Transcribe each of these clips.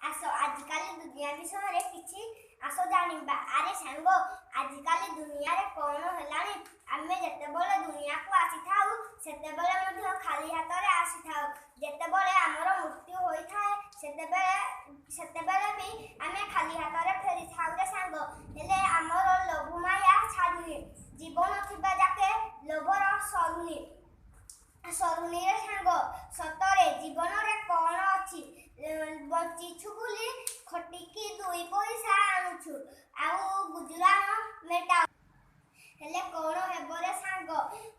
ଆସ, ଆଜିକାଲି ଦୁନିଆ ବିଷୟରେ କିଛି ଆସ ଜାଣିବା। ଆରେ ସାଙ୍ଗ, ଆଜିକାଲି ଦୁନିଆରେ କ'ଣ ହେଲାଣି? ଆମେ ଯେତେବେଳେ ଦୁନିଆକୁ ଆସିଥାଉ, ସେତେବେଳେ ମଧ୍ୟ ଖାଲି ହାତରେ ଆସିଥାଉ। ଯେତେବେଳେ ଆମର ମୃତ୍ୟୁ ହୋଇଥାଏ, ସେତେବେଳେ ବି ଆମେ ଖାଲି ହାତରେ ଫେରିଥାଉ ରେ ସାଙ୍ଗ। ହେଲେ ଆମର ଲୋଭ ମାୟା ଛାଡ଼ୁନି। ଜୀବନ ଥିବା ଯାକେ ଲୋଭର ସରୁନି ରେ ସାଙ୍ଗ। ସତରେ ଜୀବନରେ କ'ଣ ଅଛି? ବଞ୍ଚିଛୁ ବୋଲି ଖଟିକି ଦୁଇ ପଇସା ଆଣୁଛୁ ଆଉ ଗୁଜୁରାଣ ମେଣ୍ଟାଉ। ହେଲେ କ'ଣ ହେବ ରେ ସାଙ୍ଗ?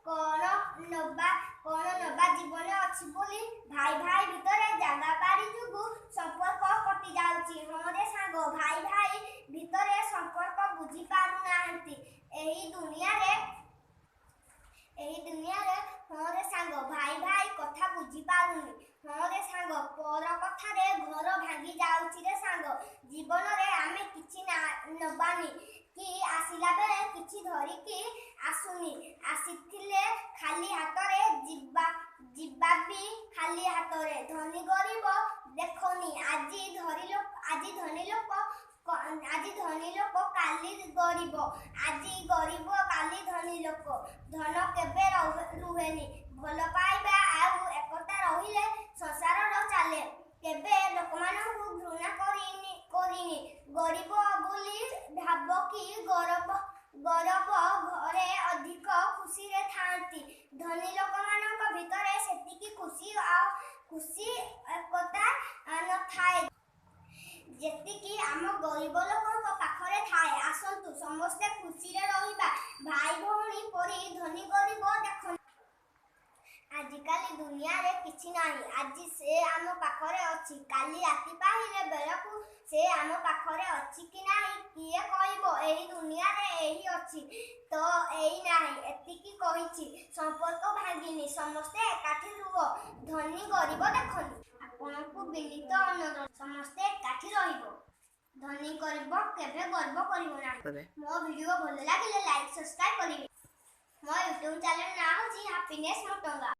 କ'ଣ ନବା ଜୀବନ ଅଛି ବୋଲି ଭାଇ ଭାଇ ଭିତରେ ଜାଗା ବାଡ଼ି ଯୋଗୁଁ ସମ୍ପର୍କ କଟି ଯାଉଛି। ହଁ ରେ ସାଙ୍ଗ, ଭାଇ ଭାଇ ଭିତରେ ସମ୍ପର୍କ ବୁଝି ପାରୁନାହାନ୍ତି ଏହି ଦୁନିଆରେ। ହଁ ରେ ସାଙ୍ଗ, ଭାଇ ଭାଇ କଥା ବୁଝି ପାରୁନି। ହଁ ରେ ସାଙ୍ଗ, ପର କଥାରେ ଘର ଭାଙ୍ଗି ଯାଉଛି ରେ ସାଙ୍ଗ। ଜୀବନରେ ଆମେ କିଛି ନା ନବାନି କି ଆସିଲା ବେଳେ କିଛି ଧରିକି ଆସୁନି। ଆସିଥିଲେ ଖାଲି ହାତରେ, ଯିବା ବି ଖାଲି ହାତରେ। ଧନୀ ଗରିବ ଦେଖନି। ଆଜି ଧନୀ ଲୋକ କାଲି ଗରିବ, ଆଜି ଗରିବ କାଲି ଧନୀ ଲୋକ। ଧନ କେବେ ରୁହେନି। ଭଲ ପାଇବା ଆଉ ଏକତା ରହିଲେ ସଂସାରର ଚାଲେ। କେବେ ଲୋକମାନଙ୍କୁ ଘୃଣା କରିନି। ଗରିବ ବୋଲି ଭାବ କି ଗରବ ଘରେ ଅଧିକ ଖୁସିରେ ଥାଆନ୍ତି। ଧନୀ ଲୋକମାନଙ୍କ ଭିତରେ ସେତିକି ଖୁସି ଆଉ ଖୁସି ଏକତା ନଥାଏ, ଯେତିକି ଆମ ଗରିବ ଲୋକଙ୍କ ପାଖରେ ଥାଏ। ଆସନ୍ତୁ, ସମସ୍ତେ ଖୁସିରେ ରହିବା ଭାଇ ଭଉଣୀ ପରି। ଧନୀ ଗରିବ ଦେଖନି। ଆଜିକାଲି ଦୁନିଆରେ କିଛି ନାହିଁ। ଆଜି ସେ ଆମ ପାଖରେ ଅଛି, କାଲି ରାତି ପାହିଲେ ବେଳକୁ ସେ ଆମ ପାଖରେ ଅଛି କି ନାହିଁ, କିଏ କହିବ? ଏହି ଦୁନିଆରେ ଏଇ ଅଛି ତ ଏଇ ନାହିଁ। ଏତିକି କହିଛି, ସମ୍ପର୍କ ଭାଙ୍ଗିନି, ସମସ୍ତେ ଏକାଠି ରୁହ। ଧନୀ ଗରିବ ଦେଖନି। ଆପଣଙ୍କୁ ବିନୀତ ଅନୁରୋଧ, ସମସ୍ତେ ଏକାଠି ରହିବ। ଧନୀ ଗରିବ କେବେ ଗର୍ବ କରିବ ନାହିଁ। ମୋ ଭିଡ଼ିଓ ଭଲ ଲାଗିଲେ ଲାଇକ୍, ସବସ୍କ୍ରାଇବ୍ କରିବେ। ମୋ ୟୁଟ୍ୟୁବ୍ ଚ୍ୟାନେଲ୍ ନାଁ ହେଉଛି ହାପିନେସ୍ ମୋଟଙ୍ଗା।